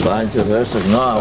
Pancho, rustig nou.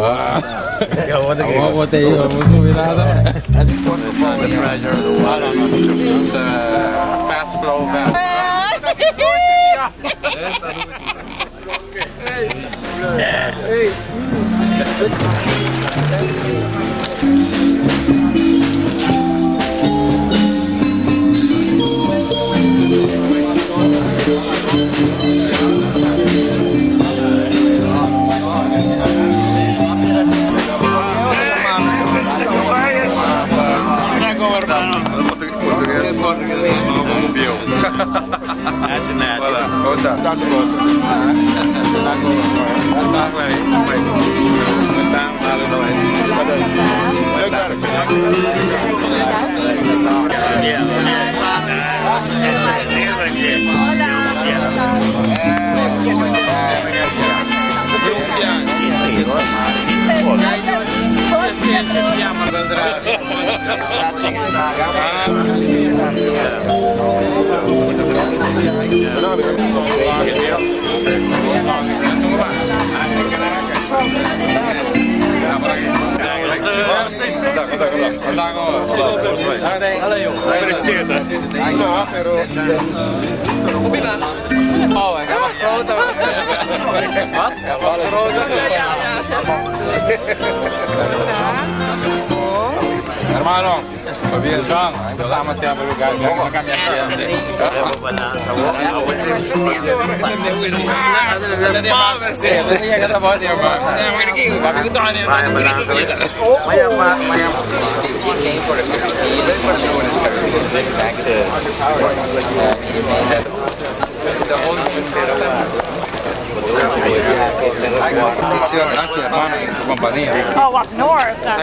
Oh, up north. Not,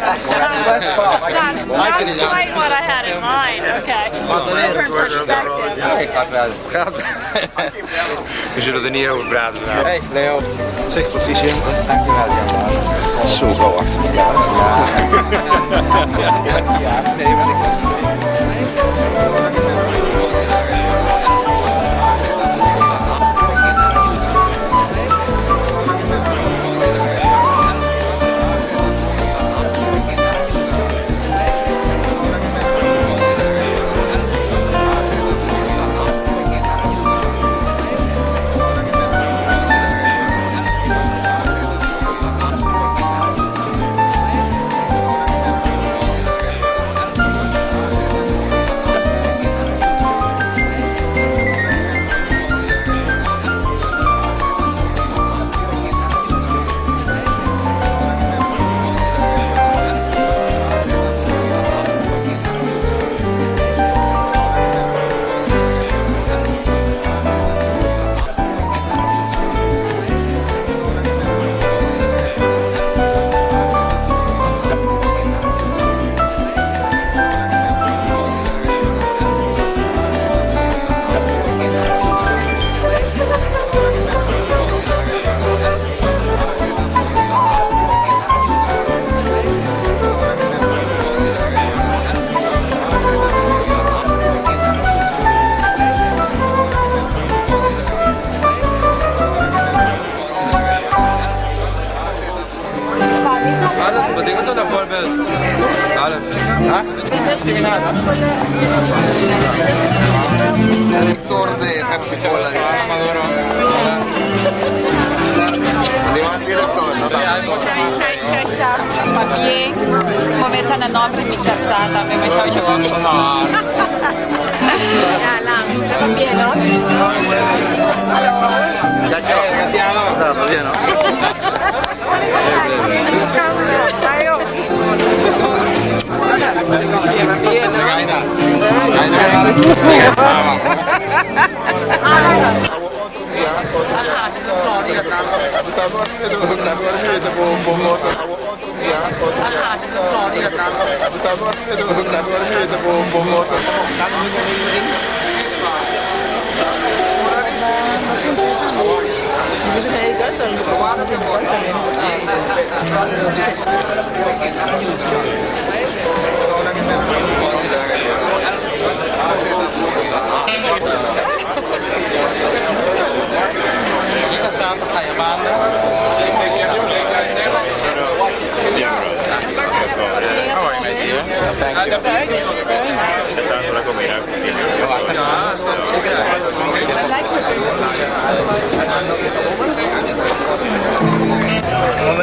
not quite what I had in mind. Okay. Different perspective. We zullen er niet over praten vanavond. Hey Leo. Zeg proficiat. Dankjewel Jan. Zo gauw achter elkaar. Ja, nee, want ik was Alles, wat denk je dat voorbeeld? Alles. Director de Pepsi Cola. Demás director, no Pabien, começa na nome mi casada, me vai chamar de Ja, lang. Está bien, ¿no?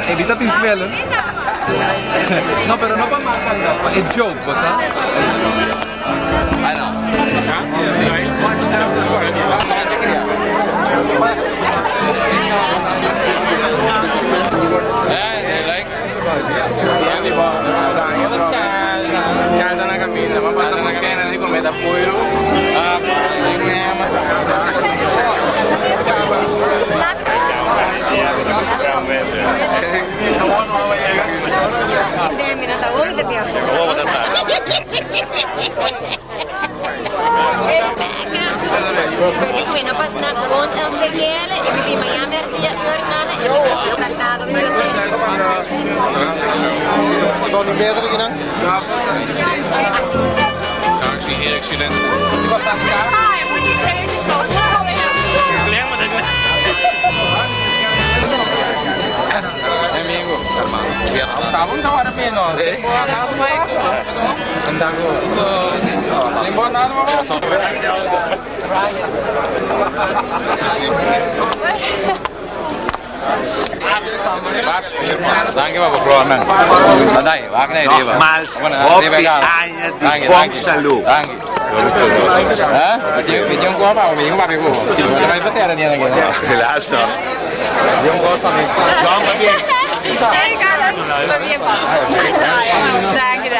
Evita tin spelen. No, pero no pa mal calidad, pa e joke, bo sa? Hi, what'd you say? You just go, Dank je wel, mevrouw. Nogmaals, hopi aña di bon salú. Dank je. Hè? Met jong kwam, maar met jong papi go. Maar wij vertellen niet aan Helaas nog. Jong was dan niks. Jong papi. Hey, Carlos. Dank je, dank je.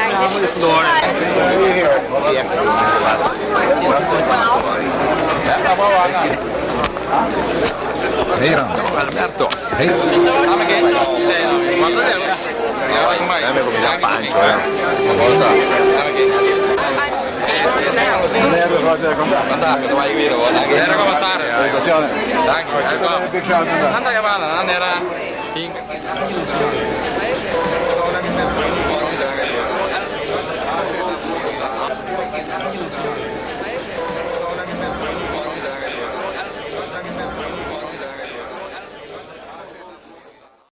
Hey, Alberto. Hey. Pancho, eh.